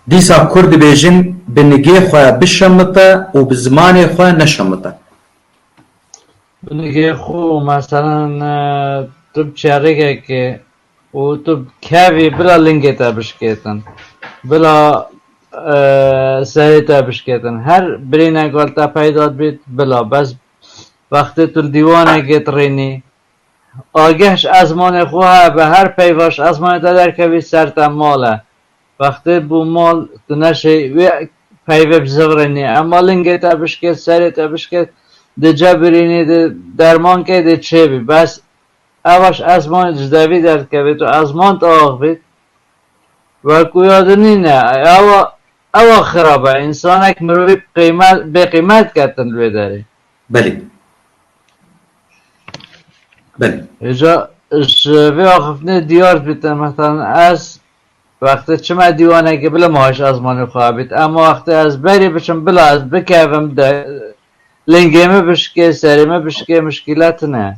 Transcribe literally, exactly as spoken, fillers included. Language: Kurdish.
Dîsa Kurd dibêjin, bi nigê xwe bişemite û bi zimanê xwe neşemite. Bi nigê xwe, meselen, e, tu bi çerêgekê û tu bi kevî bila lingê te bişkêtin, bila, e, serê te bişkêtin. Her birînek wal te peyda dibît, bila. Bes wextê tu li dîwanekê dirînî, ageh ji ezmanê xwe hebe, her peyva ji ezmanê te derkevî, ser te mal e. Wextê bû mal, tu neşê wê peyvê bizivirînî. Ema lingê te bişkêt, serê te bişkêt, di ce birînî, di derman kê, dê çêbî. Bes ev ji ezmanê ji devî derdikevê, tu ezman te axivît, wekû ya dinî ne. Ewa, ewa xirab e. Însanek mirovî qîmet, bêqîmet ketin li wê derê. Belê. Belê. Hêja ji vê axiftinê diyar dibîte, meselen, ez wextê çime dîwanekê bila ma ji ezmanê xwe bît. Ema wextê ez berî biçim, bila ez bikevim de, lingê min bişkê, serê min bişkê, mişkîlet ne.